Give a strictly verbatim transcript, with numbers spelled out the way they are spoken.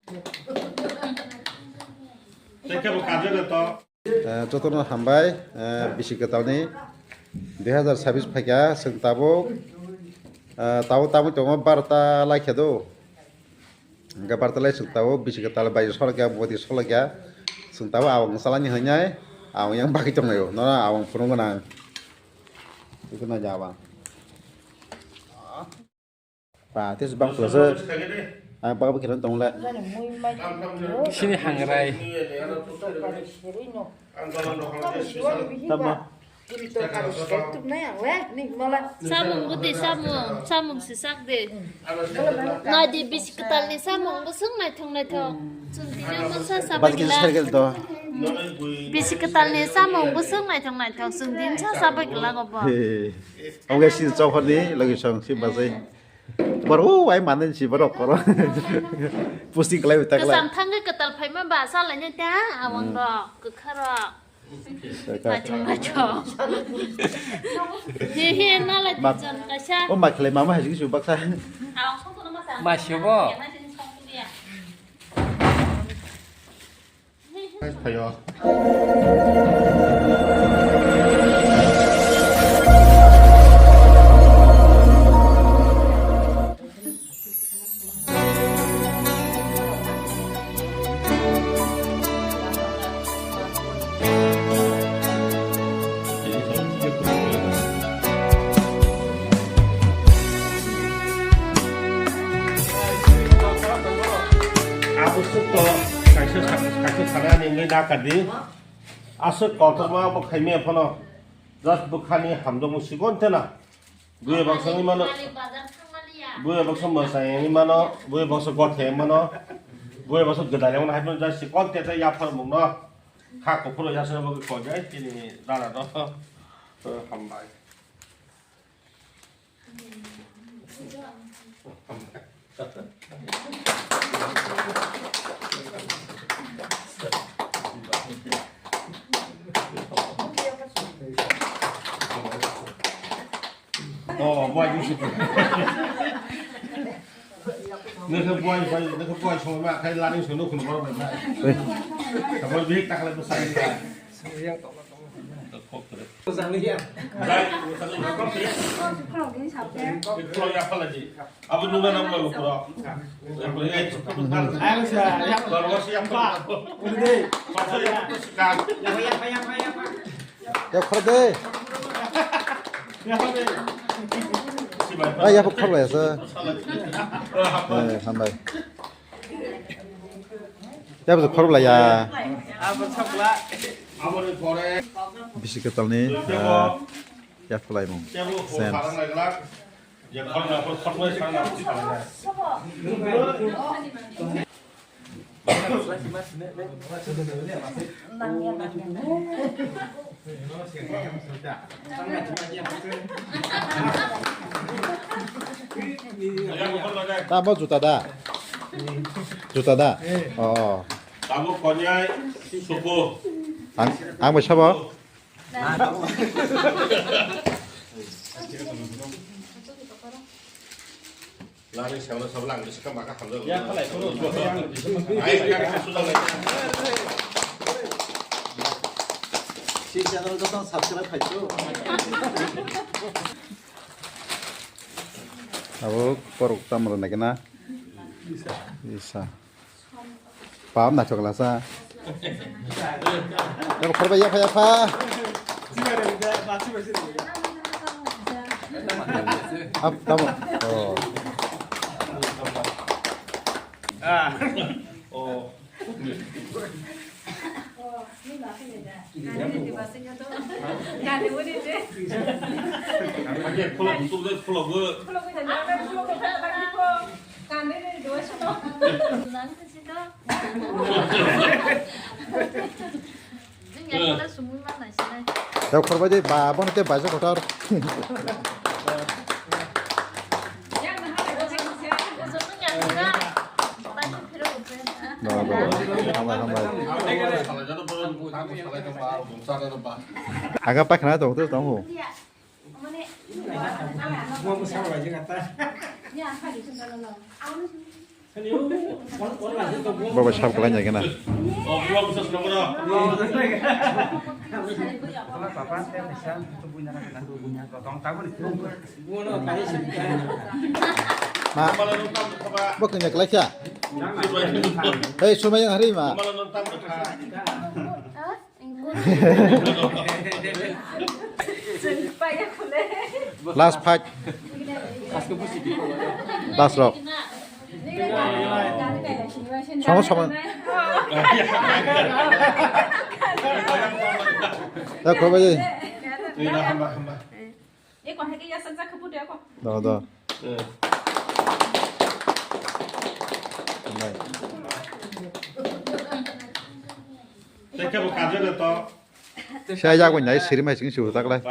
Eh, jotono hambai, eh, bisi kwtalni dui hazar sabis phaikha, chwng tabuk, eh, tabuk tabuk tongo barota laikha do. Hingke barota lai chwng tabuk bisi kwtal bai solokya, boti solokya. Chwng tabuk awang salani hinwi, awang yang bagwi tonglaio. Nono awang phunuk gwnang. Iko naidi awang. Ba, tei bang pula se. Ang bang bang kiran tong le. Sini hangrai. Tamo. Samung bwtwi samung, samung si sak de. Nadi bisi kwtal ni samung bwswk naithok naithok. Chwng tini masa sabai. Bas kisa gila. Sergel to. Bisi kwtal ni samung bwswk naithok naithok. Chwng tini sa sabai gila go bo. He. Oke si chokor ni lagi song si basai. Boro, o, ai mane si borok koro. Posting kalai tak lai. Kwcham thangwi kwtal phaima ba salaini ta, awang rok, kwkha rok. Saka. Achung achung. He he, nala mak-, dijon kaisa. O ma khlai mama hai su baksa. Awang song kono ma sa. Ma sibo. Phaio. Aswk to kaisa sa-, kaisa sanani wngwi nakadi. Aswk kotorma bo khaimaya phano. Just bwkhani hamjakmung sikon tena. Buya baksa wngwi mano. Buya baksa mwsai wngwi mano. Buya baksa gothe wngwi mano. Buya baksa gwdaleng mano. Hai phano just sikon teta yaphar mungno. Kha kuphur ya sabo koi jai tini dara do. Hambai. Oh, boy, you should. Nokha buai, buai, nokha buai songma khai lani songno khun borok bai. Oi. Tabor bihik takhle bwsai. Yang tongma tongma. Khok kre. Bwsai ya. Bai, bwsai ya. Khok kre. Khok ya phala ji. Abo nuna nam lo khoro. Ayo sa, ya. Khoro si ya phala. Udah deh. Khoro si ya phala. Ya, ya, ya, ya, ya. Ya, khoro de. Sibai. Ah, ya, khoro ya sa. Eh, hambai. Ya, bu khoro la ya. Bisi kwtal ni, ah, ya, phalai mung. Sen. Tamo juta da? Juta da? Oh. Tamo konyai suko. Ang, ang bai sabo? Lari sewla sewla ang bisi kama ka hamjak. Ya, phalai, phalai. Ai, ya, ka sudah lagi. Si channel ko tong subscribe khai tu. Abo korok tam rw nai kena. Isa. Pam na chokla sa. Yang khorba ya pha ya pha. Ap tamo. Oh. Ah. Oh. Tei khorbai de ba, bono tei baisa kotor. No, no, no. Hambai, hambai. Aga pakhana tong, tong. Bo bai sab kwlai nai gana. Ma, bo kanya kwlai kha. Hei, sumai yang hari ma. Last fight. Last round. Songo, songo. Ya, kau bagi. Do, do. Saya jago nyai siri mai sing suru taklai.